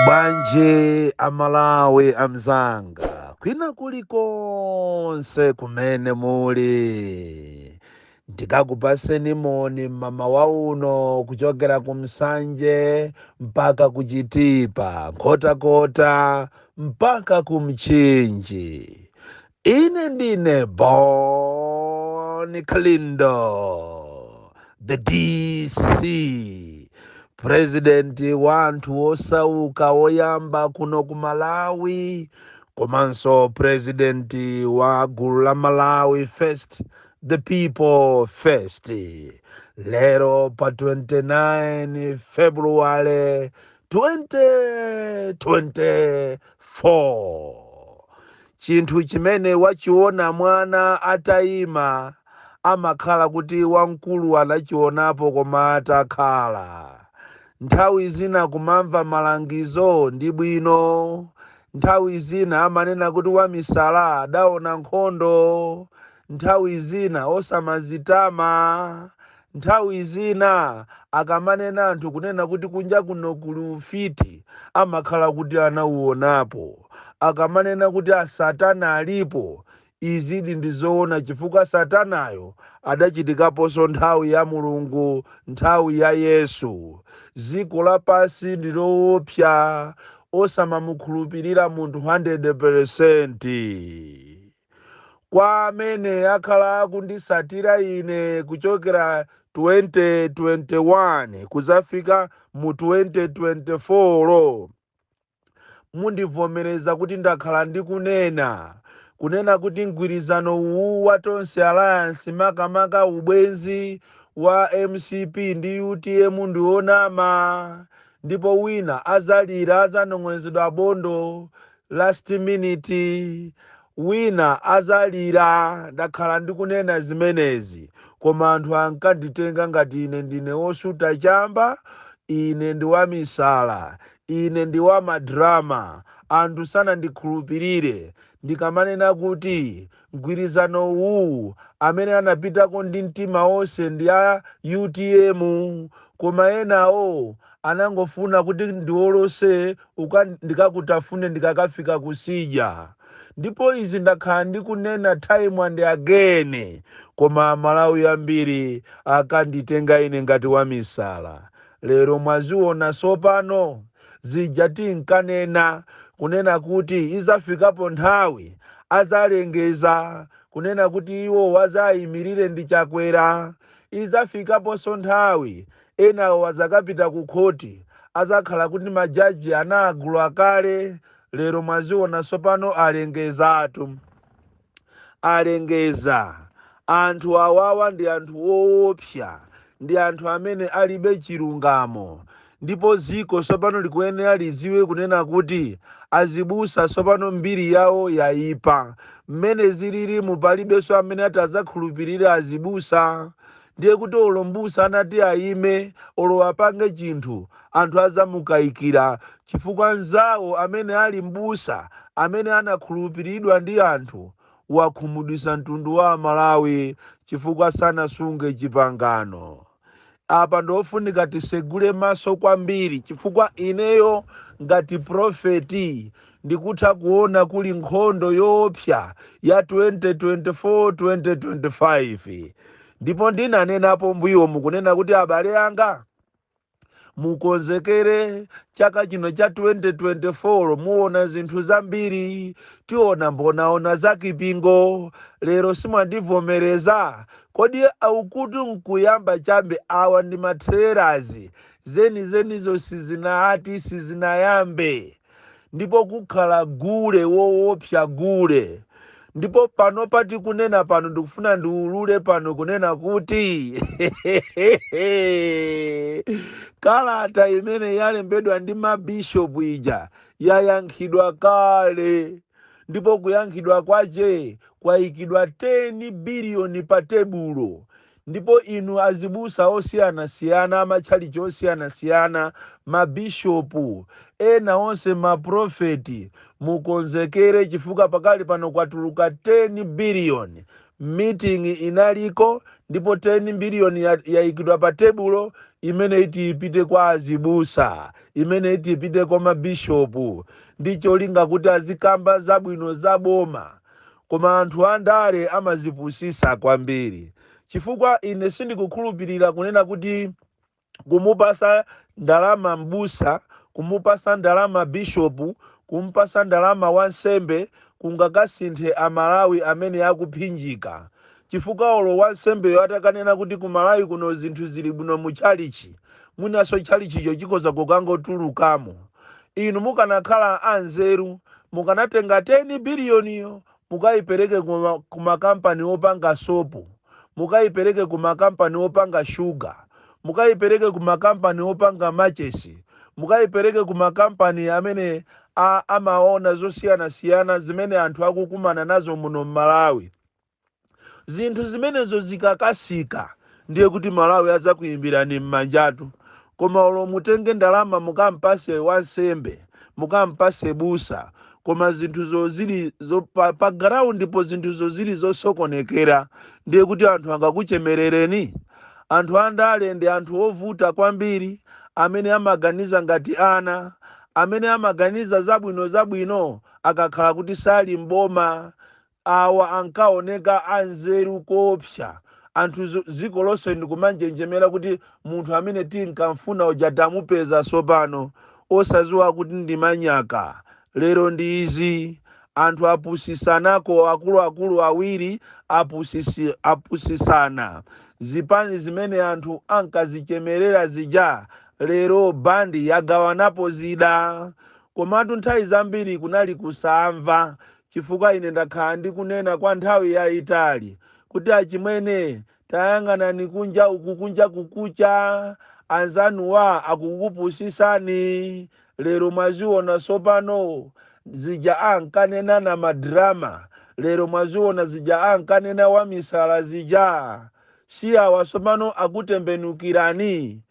Muli bwanji Amalawi amzanga kwina kulikonse kumene muli? Ndikakupaseni moni mmawa uno kuchokera ku Msanje mpaka ku Chitipa, Nkhotakota mpaka ku Mchinji. Ine ndine Bon Kalindo, the DC, president wa anthu osauka woyamba kuno ku Malawi, komanso president wa gulu la Malawi First, the people first. Lero pa 29 February 2024, chinthu chimene wachiona mwana atayima amakhala kuti wamkulu anachionapo koma atakhala. Nthawi zina kumamva malangizo ndi bwino. Nthawi zina amanena kuti wamisala adaona nkhondo. Nthawi zina osamazitama. Nthawi zina akamanena anthu kunena kuti kunja kuno kuli ufiti, amakhala kuti anauonapo. Akamanena kuti asatana alipo, izidi ndi zoona, chifukwa satanayo adachitikaponso nthawi ya Mulungu, nthawi ya Yesu. Dziko lapansi ndi loopsa, osamamukhulupirira munthu 100%. Kwa amene akhala akundisatira ine kuchokera 2021 kuzafika mu 2024, mundivomereza kuti ndakhala ndikunena kunena kuti mgwirizano uwu wa Tonse Alliance, makamaka ubwenzi wa MCP ndi UTM, ndionama, ndipo wina azalira, azanong'onezedwa bondo last minute, wina azalira. Ndakhala ndikunena zimenezi, koma anthu ankanditenga ngati ine ndine wosuta chamba, ine ndi wamisala, ine ndi wa madrama. Anthu sanandikhulupirire ndikamanena kuti mgwirizano uwu amene anapitako ndi mtima wonse ndi a UTM, koma enawo anangofuna kuti ndiwolose ndikakutafune ndikakafika kusija. Ndipo izi ndakhala ndikunena time and again, koma Amalawi ambiri akanditenga ine ngati wamisala. Lero mwaziona sopano zija tinkanena kunena kuti izafikapo nthawi azalengeza kunena kuti iwo wazayimirire ndi Chakwera. Izafikaponso nthawi enawo azakapita ku khoti, azakhala kuti majaji anagula kale. Lero mwaziona sopano, alengezatu, alengeza. Anthu awawa ndi anthu woopsa, ndi anthu amene alibe chilungamo. Ndipo ziko sopano likuyenera lidziwe kunena kuti azibusa sopano mbiri yawo yayipa. Mmene zililimu, palibenso amene ati azakhulupirira azibusa. Ndiye kuti olo mbusa anati ayime, olo apange chinthu, anthu azamukayikira, chifukwa nzawo amene ali mbusa amene anakhulupiridwa ndi anthu wakhumudwitsa mtundu wa Amalawi chifukwa sanasunge chipangano. Apa ndofunika tisegule maso kwambiri, chifukwa ineyo ngati profeti ndikutha kuona kuli nkhondo yoopsa ya 2024 2025. Ndipo ndinanenapo mbuyo mukunena kuti abale anga, mukonzekere chaka chino cha 2024, muona zinthu zambiri, tiona mbonaona za kipingo. Lero simwandivomereza. Kodi aukuti nkuyamba chambe? Awa ndi matrailers, zenizenizo sizinati, sizinayambe. Ndipo kukhala gule woopsa, gule. Ndipo pano pati kunena pano, ndikufuna ndiulule pano kunena kuti kalata imene yalembedwa ndi mabishopu ija yayankhidwa kale, ndipo kuyankhidwa kwache kwayikidwa 10 biliyoni pa tebulo. Ndipo inu azibusa osiyanasiyana, amatchalichi osiyanasiyana, mabishopu ena onse, maprofeti, mukonzekere, chifukwa pakali pano kwatuluka 10 biliyoni. Meeting inaliko ndipo 10 biliyoni yayikidwa pa tebulo. Imene iti ipite kwa azibusa, imene iti ipite kwa mabishopu, ndi cholinga kuti azikamba zabwino za boma. Koma anthu andale amazipusisa kwambiri, chifukwa ine sindikukhulupirira kunena kuti kumupasa ndalama mbusa, kumupasa ndalama bishopu, kumpasa ndalama wansembe kungakasinthe Amalawi amene akuphinjika. Chifukwa olo wansembeyo atakanena kuti ku Malawi kuno zinthu zili bwino mu tchalichi, mwinanso tchalichicho chikhoza kukangotulukamo. Inu mukanakhala anzeru, mukanatenga 10 biliyoniyo mukayipereke ku makampani opanga sopo, mukayipereke ku makampani opanga shuga, mukayipereke ku makampani opanga machesi, mukayipereke ku makampani amene amaona zosiyanasiyana zimene anthu akukumana nazo muno m'Malawi. Zinthu zimenezo zikakasika, ndiye kuti Malawi adzakuyimbirani m'manjatu. Koma olo mutenge ndalama mukampase wansembe, mukampase busa, koma zinthuzo zili pa ground po, zinthuzo zili zosokonekera, ndiye kuti anthu angakuchemerereni? Anthu andale ndi anthu ovuta kwambiri, amene amaganiza ngati ana, amene amaganiza zabwino zabwino akakhala kuti sali mboma. Awa ankaoneka anzeru koopsa, anthu dziko lonse ndikumanjenjemera kuti munthu amene tinkamfuna uja tamupeza sopano, osadziwa kuti ndi manyaka. Lero ndi izi, anthu apusisanako, akuluakulu awiri apusisana. Zipani zimene anthu ankazichemerera zija, lero bandi yagawanapo zida. Komatu nthawi zambiri kunali kusamva, chifukwa ine ndakhala ndikunena kwa nthawi yayitali kuti achimwene, tayang'anani kunja uku, kunja kukucha, anzanuwa akukupusisani. Lero mwaziona sopano zija ankanena na madrama, lero mwaziona zija ankanena wamisala zija. Si awa sopano akutembenukirani?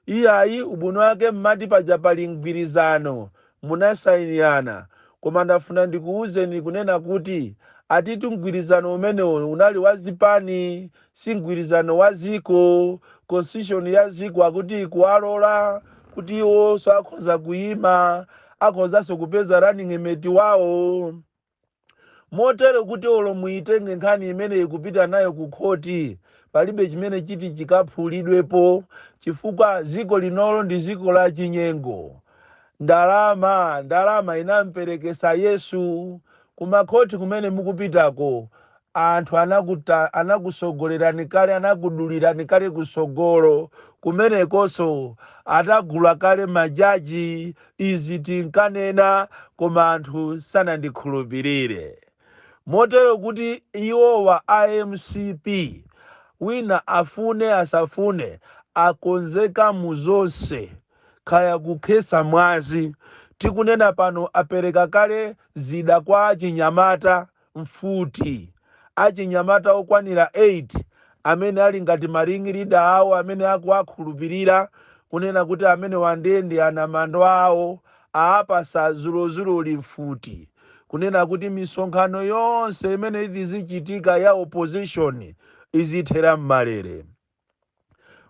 Iyayi, ubwino wake mmati paja pali mgwirizano, munasayinirana. Koma ndafuna ndikuwuzeni kunena kuti atiti mgwirizano umenewo unali wa zipani, si mgwirizano wa ziko. Constitution ya ziko akuti ikuwalola kuti iwonso akhoza kuyima, akhozanso kupeza running mate wawo, motero kuti olo muitenge nkhani imeneyi kupita nayo ku khoti, palibe chimene chiti chikaphulidwepo, chifukwa ziko linolo ndi ziko la chinyengo. Ndalama, ndalama inamperekesa Yesu. Kumakhoti kumene mukupitako, anthu anakusogolerani kale, anakudulirani kale kusogolo. Kumenekonso atagula kale majaji. Izi tinkanena, koma anthu sanandikhulupirire. Motero kuti iwowa MCP, wina afune asafune, akonzeka mu zonse, kaya kukhesa mwazi. Tikunena pano apereka kale zida kwa achinyamata, mfuti, achinyamata okwanira 8 amene ali ngati ma ring leader awo, amene akuwakhulupirira kunena kuti amene wandiye ndi anamando awo. Aapasa zulozuloli mfuti, kunena kuti misonkhano yonse imene itizichitika ya opposition izithera m'malere.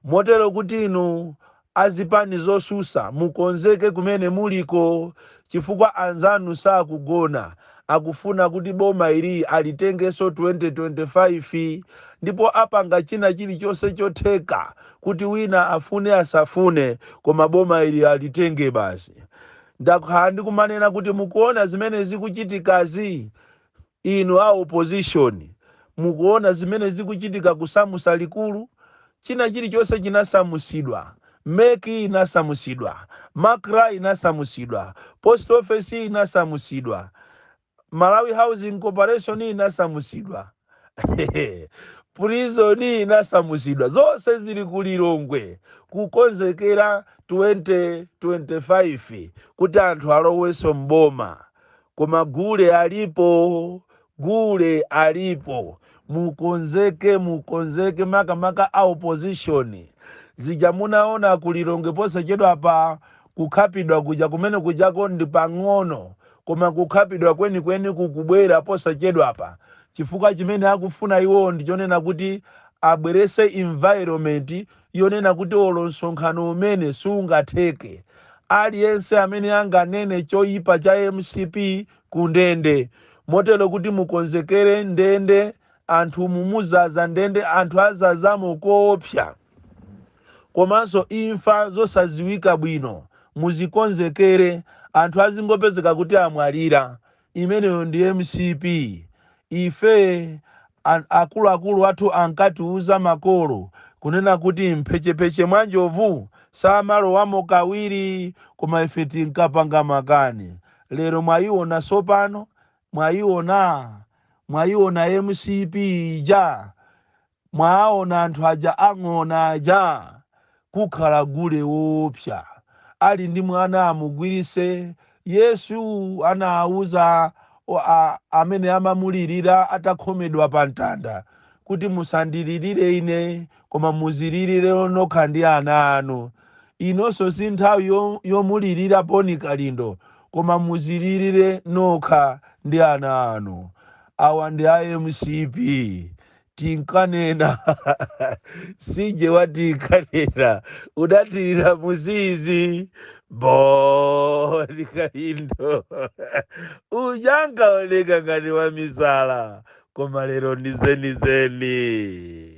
Motero kuti inu azipani zosusa mukonzeke kumene muliko, chifukwa anzanu sakugona, akufuna kuti boma ili alitengenso 2025, ndipo apanga china chilichonse chotheka kuti wina afune asafune, koma boma ili alitenge basi. Ndakhala ndikumanena kuti mukuona zimene zikuchitikazi, inu a opposition, mukuona zimene zikuchitika kusamusa likulu, china chilichonse chinasamusidwa. MEC inasamusidwa, MACRA inasamusidwa, post office inasamusidwa, Malawi Housing Corporation inasamusidwa, prison inasamusidwa, zonse zili ku Lilongwe kukonzekera 2025 kuti anthu alowenso mboma. Koma gule alipo, gule alipo. Mukonzeke, mukonzeke, makamaka a opposition. Zija munaona ku Lilongwe posachedwa pa kukhapidwa kuja, kumene kujako ndi pang'ono, koma kukhapidwa kwenikweni kukubwera posachedwa pa, chifukwa chimene akufuna iwo ndichonena kuti abwerese environment. yonena kuti olo msonkhano umene sungatheke. Aliyense amene anganene choyipa cha MCP kundende. Motero kuti mukonzekere ndende, anthu mumuzaza ndende, anthu azazamo koopsa, komanso imfa zosaziwika bwino. Muzikonzekere, anthu azingopezeka kuti amwalira. Imeneyo ndi MCP. Ife akuluakulu athu ankatiuza makolo kunena kuti mphechepeche mwa njovu samalowamo kawiri, koma ife tinkapanga makani. Lero mwayiona sopano, mwayiona, mwayiona MCP ija, mwaona anthu aja ang'ona aja kukhala gule woopsa ali ndi mwana amugwirise. Yesu anawuza amene amamulirira atakhomedwa pa mtanda kuti musandilirire ine, koma muzilirire nokha ndi ana anu. Inonso si nthawi yomulirira Boni Kalindo, koma muzilirire nokha ndi ana anu. Awa ndi a MCP. Tinkanena sije watinkanena udatirira muzizi. Boni Kalindo ujangaoneka ngati wa misala, koma lero ndi zenizeni.